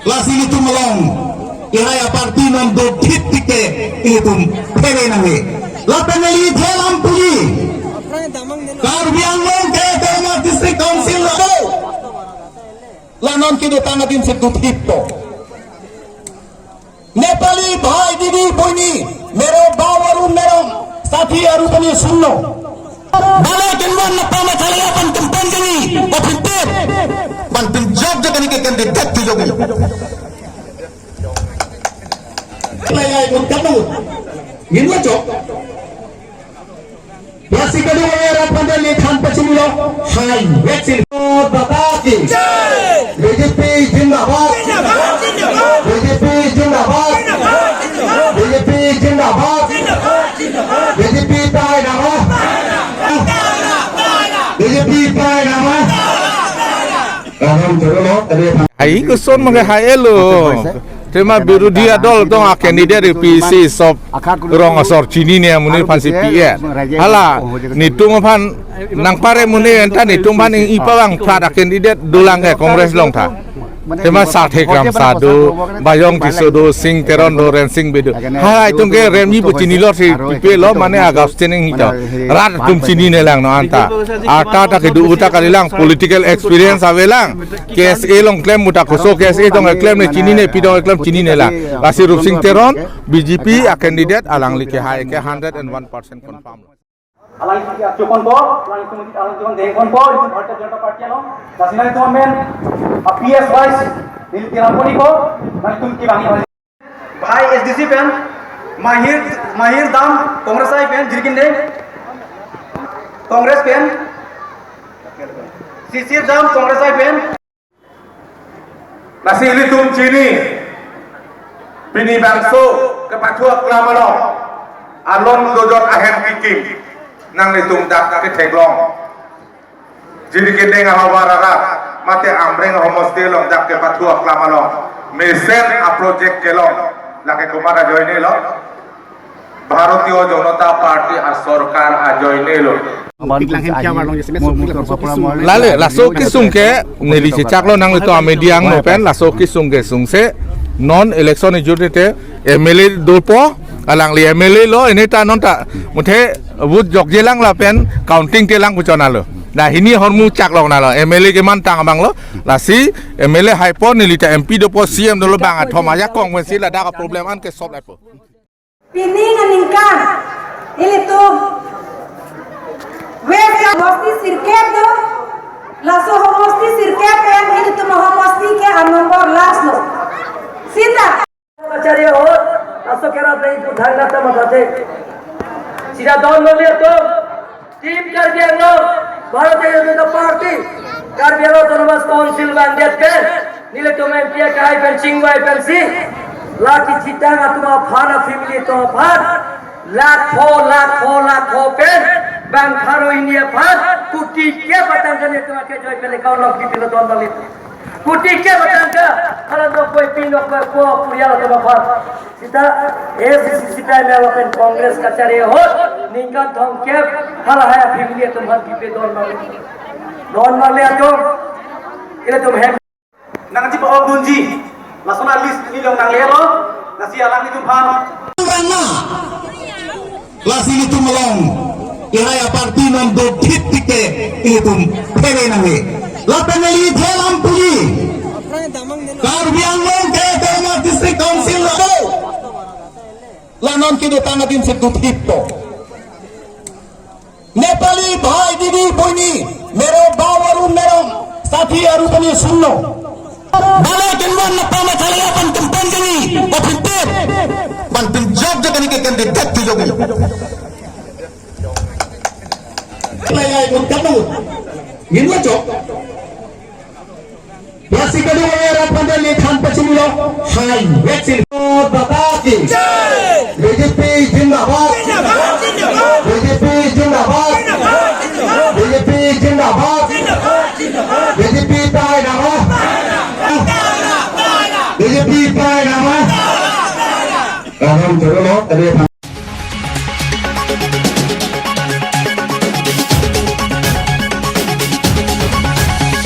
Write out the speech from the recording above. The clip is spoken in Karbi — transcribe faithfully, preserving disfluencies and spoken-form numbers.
Lasi ilitum along, ira ya party non dothip tik te ilitum phere nangji. Lapen neli thelam puji, Karbi Anglong ke Autonomous District Council lo. La non kedotang adim si dothip to. Nepali bhai didi boini, mero bau aru mero sathi aru pani sunno. Bale kenwan na pama thale apan kempen kami, opintir. Pan pinjok jok kani ke candidate tu jok. Lai ai mun kamu. Ngin wajok. Lasi kedua era pandai le than pachimilo. Hai, weksin. Baba ki. Jai. B J P zindabad. Zindabad, zindabad. B J P zindabad. Zindabad, zindabad. B J P zindabad. Zindabad, zindabad. B J P tai nama. Tai nama, tai nama. B J P tai nama. Tai nama, tai nama. Ahem jero lo, tadi. Ai koson mangke hai elo. Tema birodhi adol tong a candidate A P C sop rong asor chinine amonit aphan si P A. Hala netum aphan nangpare amonit anta netum aphan ing-i pavang plat a candidate dolang ke Congress along tha. Tema Sarthe Kramsa do, Bayong Tisso do, Sing Teron do, Rensing Bey do. Hala itum ke rem-i pu chinilo si pipe lo mane agap chening hito. Rat atum chinine lang non anta. Arta ta kedo uta kalilang political experience avelang. K S A along klem muta koso K S A tong klem ne chinine, pi tong klem chinine lang. Lasi Rupsing Teron, B J P a candidate alangli ke hai ke hundred and one percent confirm. Alangli ke chokon ko, alangli tum, alangli tum dengkon ko, itu Bharatiya Janata Party along. Lasi nangtum amen, a P S wise, neli kiran ko ni ko, nangtum ki bangi bangi. Bhai S D C pen, Mahir, Mahir Dam, Congress I pen, jirgin de. Congress pen, Sisir Dam, Congress I pen. Lasi ilitum chini, pini bangso kepathu aklam along, alon dojot ahem kikim, nanglitum dak ketheklong. Jiri kedeng ahovar arat, mate Amreng ahomosti along dak kepathu aklam along, mesen a project kelong, lake komat ajoine lo. Bharatiya Janata Party a sorkar ajoine lo. Lale, laso kesung ke neli chechaklo nanglitum a-media angno pen, laso kesung ke sungse non election ejur te M L A dopo, alangli M L A lo, ini ta non ta muthe vote jokjelang lapen counting telang puchon alo. Na hini ahormu chaklo nalo, M L A kemantang abang lo, lasi M L A haipo neli ta M P dopo C M dolo bang athom ajakong pen si ladak a problem an ke solve laipo. Pining aningkan, ilitum West Garo homosti sirkep do, laso homosti sirkep pen ilitum homosti ke a number last lo. Sita. Acharya ahut, laso kerap nai pu thangna ta mathate. Sita don lo liatum. Team Karbi Anglong, Bharatiya Janata Party, Karbi Anglong Autonomous Council bang det pen, nelitum M P akai pen chingvai pensi, la kechitang atum aphan a family atum aphan, lakho, lakho, lakho pen, bang pharo hini aphan, kuti kep atangka nelitum akejoi pen account along pipilo don balik. Kuti kep atangka, hala nokpoi pi nokpoi po purial atum aphan. Sita A I C C sita mela pen Congress kacharli ahut, ningkan thomkep, hala hai a-family atum aphan pipe don bang. Don bang le atum, ilitum hem. Nangji pa-ok dunji, lason a-list neli long nanglelo, lasi alanglitum aphan. Rana. Lasi ilitum along, ira ya party non dothip tik te ilitum phere nangji. Lapen neli thelam puji, Karbi Anglong ke Autonomous District Council lo. La non kedotang adim si dothip to. Nepali bhai didi boini, mero bau aru mero sathi aru pani sunno. Bale kenwan na pama thale apan kempen kami, opintir. Pan pinjok jok kani ke candidate tu jok. Lai ai mun kamu. Ngin wajok. Plastic kadu wala pandai le than pachimilo. Hai, vaccine. Baba ki. Jai. B J P zindabad. Zindabad, zindabad. B J P zindabad. Zindabad, zindabad. B J P zindabad. Zindabad, zindabad. B J P tai nama. Tai nama, tai nama. B J P tai nama. Tai nama, tai nama. Raham jero lo, tadi